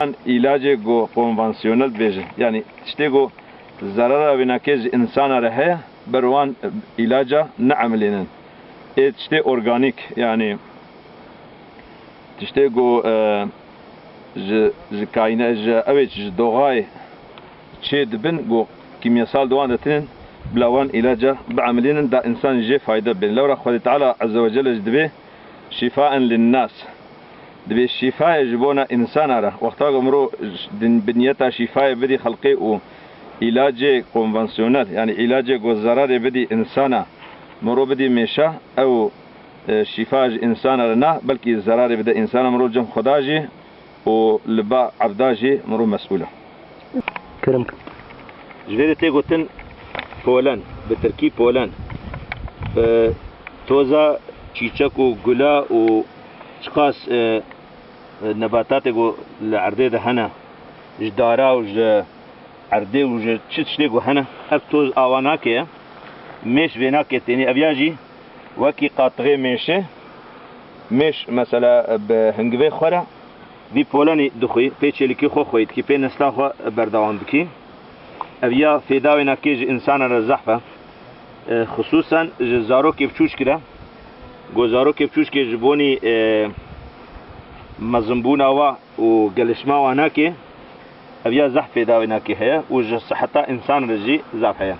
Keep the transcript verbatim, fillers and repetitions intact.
An îlacê ku konvansiyonel dibêjin. Yanî tiştê ku zerara wê nake ji însana re heye, ber wan îlaca neemilênin. Ê tiştê organîk, yanî tiştê ku, e, ji, ji kayne-, ji ew ê ji doğayê çê dibin, ku kîmyasal di wan de tinin, bila wan îlaca biemilînin, da însan jê fayde bên. Lewra Xwedê Teala Azze ve Celle jî dibê şîfaen linnas. Dibê şîfayê ji bona însana re. Wexta ku mirov din-, bi niyeta şîfayê bidî xelqê û îlacê konvansiyonel, yanî îlacê ku zerarê bidî însana, mirov bidî mêşa, ew, e, şîfa ji însana re na, belkî zerarê bide însana, mirov cem Xweda jî û li ba ebda jî mirov mesûl e. Kirim. Ji vê de tê gotin polen, bi tirkî polen. E, toza çîçek û gula û çiqas, e, nebatatê ku li erdê de hene, ji dara û ji erdê û ji çi tiştê ku hene, ev toz awa nake, mêş vê nake tênî. Ev ya jî wekî qatixê mêşê, mêş mesela bi hingivê xwe re vî polenî dixwî, pê çêlikî xwe xweyî dikî, pê nesla xwe berdewam dikî. Ev ya fêda wê nake ji însana re zehf e. E, xisûsen ji zarokê biçûçkî re. Ku zarokê biçûçkê ji bonî, e, mezinbûna wa û gelişma wa nake, ev ya zehf fêda wê nake heye û ji siheta însan re jî zaf heye.